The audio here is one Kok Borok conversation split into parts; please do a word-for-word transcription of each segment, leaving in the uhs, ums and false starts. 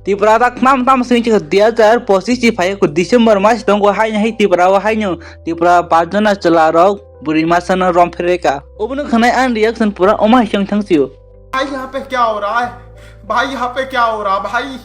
Tripura ta kham tam sini chikha dui hazar pochis ni phai ko December mas tongo haino hai Tripura o haino Tripura pajona chwla rok bwrwi masa no rom phereka. Obono khwnai ani reaction pura oma hai chwng thang sio. भाई यहाँ पे क्या हो रहा है? भाई यहाँ पे क्या हो रहा भाई?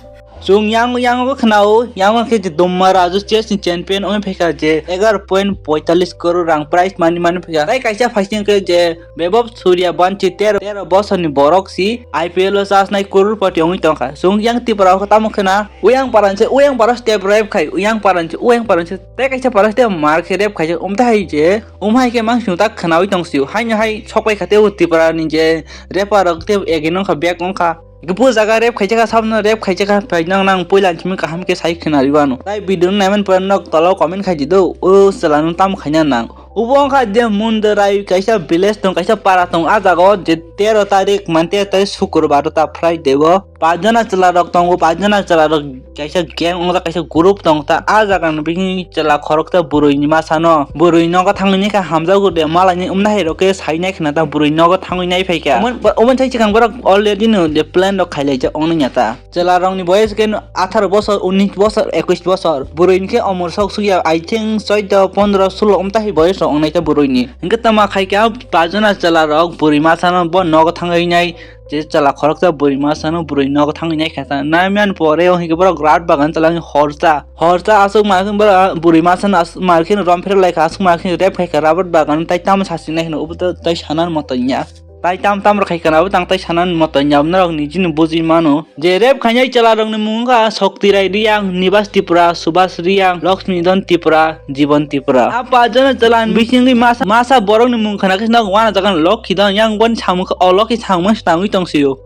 Chwng yang yang o khwnao yang khe je Domma Raju chess ni champion ong phaikha je egaroh point poitallis crore rang prize mani mani phaikha. Tai kaisa phaising khe je Bebop Surya Banchi tero tero bosor ni borok si I P L o chasnai crorepati ongwi tongkha. Chwng yang Tripura o tamo khna uyang paranse uyang para step rep khai uyang paranse uyang paranse tai kaisa para step mar khe rep khai umta hai je um hai khe mang sung tak khnawi tong sio. Haino hai sok pai khate o Tripura ni je repa rok te egi nong kha bek ong kha. Bo jaga rep khai jaka sabno rep khai jaka phai nang nang puila chimi kaham khe sai khna riwano. Tai video no naiman pura nok tolo comment khai di do. O chwla no tam khaina nang. Ubo wngkha je Mundarai kaisa village tong kaisa para tong a jaga o je tero tarik man tero tarik sukurbar ta Friday o pajona chwla rok tongo pajona chwla rok kaisa gang wngjak kaisa group tong ta a jaga ni bising chwla khoroksa bwrwi ni masa no bwrwi nogo thangwi ni kha hamjago de malai ni umna hai rok khe sai nai khna ta bwrwi nogo thangwi nai phai kha omo omo sai chikang borok already no je plan rok khai lai jak wngnai ya ta. Chwla rokni boyes khe atharo bosor, unnish bosor, ekwis bosor. Bwrwini khe omor sok sukya, I think, choido, pondro, sulo, umtahi boyes rok wngnai khe bwrwini. Hwnkhe tama khai khe a pajona chwla rok bwrwi masa no bo nogo thangwi nai, je chwla khoroksa bwrwi masa no bwrwi nogo thangwi nai khe ta. Naiman pore o hwnkhe borok rat bagan chwla horsa, horsa aswk ma khe borok bwrwi masa no aswk ma khe rom pherlai kha, aswk ma khe rep khai kha, rabar bagan tai tamo sasi nai hwno, obo to tai sana moto ya. Tai tam tam rok khai khana bo tang tai sana moto yamna rok ni jini buji mano. Je rep khainai chwla rok ni mung wngkha Shakti Rai Reang, Nibas Tripura, Subhas Reang, Lakshmi Don Tripura, Jibon Tripura. A pajana chwla ni bisingwi masa masa borok ni mung khana khe nok wana jagan Lokhi Don yang bon samung khe o Lokhi samung tangwi tong sio.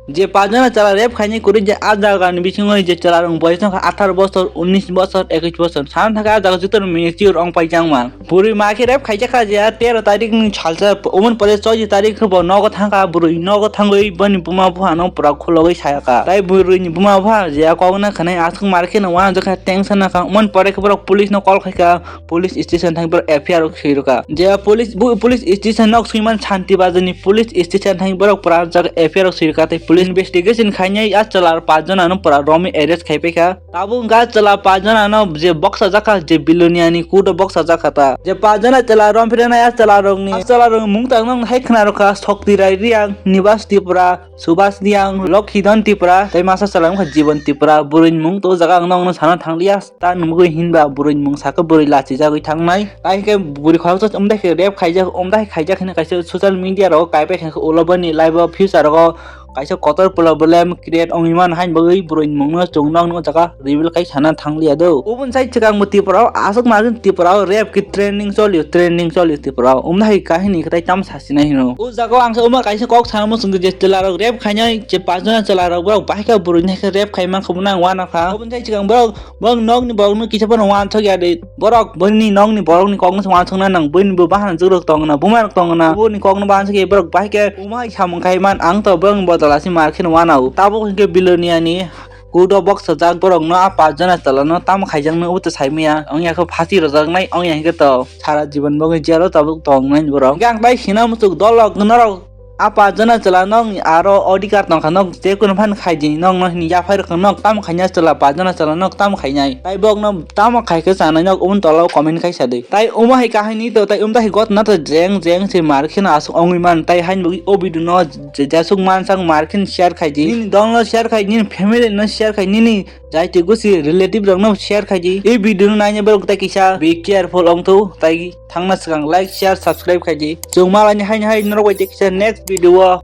Je pajana chwla rep khainai kwrwi je a jaga ni bisingo je chwla rok boyes wngkha atharo bosor, unnish bosor, ekwis bosor. Sana thangkhe a jaga joto ni mature ong pai jang man. Bwrwi ma khe rep khaijak kha je tero tarik ni salsa, omo ni pore choudo tarik khe bo nogo thangkha, bwrwi nogo thangwi boni buma bupha no pura khulogwi saya kha. Tai bwrwi ni buma bupha je a kok no khwnai aswk mar khe no uanajak kha tension no kha. Omo ni pore khe borok police no call khai kha, police station thang borok F I R rok swi rwkha. Je police bu police station nok swiman Santi Bazar ni police station thang borok pura jak F I R rok swi rwkha, tai police investigation khainai a chwla pajana no pura romi arrest khai paikha. Tabuk wngkha chwla pajana no je boksa jakha je Bilonia ni kudo boksa jakha ta. Je pajana chwla rom phirana ya chwla rokni. A chwla rok mung tang nang hai khna rokha Shakti Rai Reang, Nibas Tripura, Subhas Reang, Lokhi Don Tripura, tai masa chwla wngkha Jibon Tripura. Bwrwi ni mung to jaga ang nokno sana thanglia. Ta nungwi hinba bwrwi ni mung sakhe bwrwi lachi jagwi thangnai. Tai khe bwrwi khoroksa umdai khe rep khaijak, umdai khaijak hwnwi kaisa social media rogo kaipai khe ulo boni live o future rogo kaisa kotor problem create wngwi mano, haini bagwi bwrwi ni mungno chwng nokno o jaga reveal khai sana thangliya do. Uboni sai swkang bo Tripura o aswk ma khe Tripura o rep khe trending cholio, trending cholio Tripura o. Umna hai kahini kwtai tamo sasinai hino. O jaga o ang khe uma kaisa kok sana muchung je chwla rok rep khainai je pajana chwla rok borok bahai khe bwrwi ni hai khe rep khai man khe bo nang wana kha. Uboni sai swkang borok Bong nokni borokno kisa phano uansuk ya de. Borok bini nokni borokni kokno se uansukna nang, bini bo bahana jugrok tongna, bumarok tongna. Boni kokno uansuk ya borok bahai khe umai samung khai man, ang to bong bodol asi mar kheno uanao. Tabuk hinkhe Biloniani kudo boksajak borokno a pajana chwlano tamo khaijakno obo to saimaya. Ongya khe phasi rwjaknai, ongya hinkhe to sara jibon bongwi jero tabuk tongnai borok. Hinkhe ang tai sina muchuk dolok norok A pajana chwla nok ni aro odhikar tongkha, nok je kunu phan khaidi, nok no hini yaphai rwkha, nok tamo khaina chwla pajana chwla nok tamo khainai. Tai bok no tamo khaikhe chanai nok umon tola o comment khai sadi. Tai omo hai kahini to, tai umta hai gotna to jeng jeng se mar kheno aswk ongwi man, tai haini bagwi o video no je-, jesuk mansak mar khen share khaidi. Nini dol no share khai, nini family no share khai, nini Jai twi gusi relative rok no share khai di. E video no naina borok tai kisa be careful ong tho, tai thangna swkang like, share, subscribe khai di. Chwng malai ni haini hai norok bai tei kisa next video o